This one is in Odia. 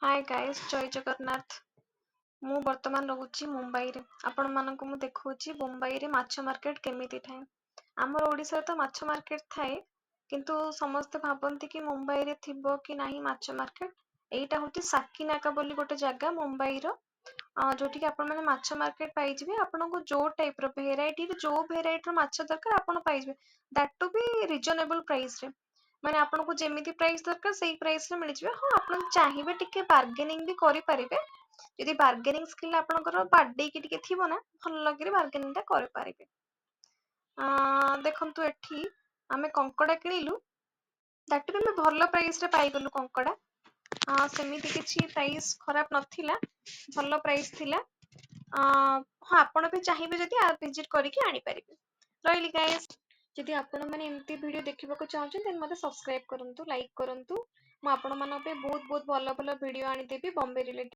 ହାଏ ଗାଇସ୍, ଜୟ ଜଗନ୍ନାଥ। ମୁଁ ବର୍ତ୍ତମାନ ରହୁଛି ମୁମ୍ବାଇରେ। ଆପଣମାନଙ୍କୁ ମୁଁ ଦେଖାଉଛି ମୁମ୍ବାଇରେ ମାଛ ମାର୍କେଟ କେମିତି ଥାଏ। ଆମର ଓଡ଼ିଶାରେ ତ ମାଛ ମାର୍କେଟ ଥାଏ, କିନ୍ତୁ ସମସ୍ତେ ଭାବନ୍ତି କି ମୁମ୍ବାଇରେ ଥିବ କି ନାହିଁ ମାଛ ମାର୍କେଟ। ଏଇଟା ହେଉଛି ସାକିନାକା ବୋଲି ଗୋଟେ ଜାଗା ମୁମ୍ବାଇର, ଯୋଉଠିକି ଆପଣମାନେ ମାଛ ମାର୍କେଟ ପାଇଯିବେ। ଆପଣଙ୍କୁ ଯୋଉ ଟାଇପର ଭେରାଇଟିର, ଯୋଉ ଭେରାଇଟିର ମାଛ ଦରକାର, ଆପଣ ପାଇଯିବେ। That two B reasonable ପ୍ରାଇସରେ। ମାନେ ଆପଣଙ୍କୁ ଯେମିତି ପ୍ରାଇସ୍ ଦରକାର, ସେଇ ପ୍ରାଇସରେ ମିଳିଯିବେ। ହଁ, ଆପଣ ଚାହିଁବେ ଟିକେ ବାର୍ଗେନିଂ ବି କରିପାରିବେ। ଯଦି ବାର୍ଗେନିଂ ସ୍କିଲ୍ ଆପଣଙ୍କର ବାଡେଇକି ଟିକେ ଥିବ ନା, ଭଲ କିରି ବାର୍ଗେନିଂଟା କରିପାରିବେ। ଦେଖନ୍ତୁ, ଏଠି ଆମେ କଙ୍କଡ଼ା କିଣିଲୁ। That two ବି ଆମେ ଭଲ ପ୍ରାଇସରେ ପାଇଗଲୁ କଙ୍କଡ଼ା। ସେମିତି କିଛି ପ୍ରାଇସ୍ ଖରାପ ନଥିଲା, ଭଲ ପ୍ରାଇସ୍ ଥିଲା। ହଁ, ଆପଣ ବି ଚାହିଁବେ ଯଦି ଭିଜିଟ୍ କରିକି ଆଣିପାରିବେ। ରହିଲି ଗାଇସ୍। ଯଦି ଆପଣମାନେ ଏମିତି ଭିଡ଼ିଓ ଦେଖିବାକୁ ଚାହୁଁଛନ୍ତି, ଦେନ୍ ମୋତେ ସବସ୍କ୍ରାଇବ୍ କରନ୍ତୁ, ଲାଇକ୍ କରନ୍ତୁ। ମୁଁ ଆପଣମାନଙ୍କ ପାଇଁ ବହୁତ ବହୁତ ଭଲ ଭଲ ଭିଡ଼ିଓ ଆଣିଦେବି ବମ୍ବେ ରିଲେଟେଡ୍।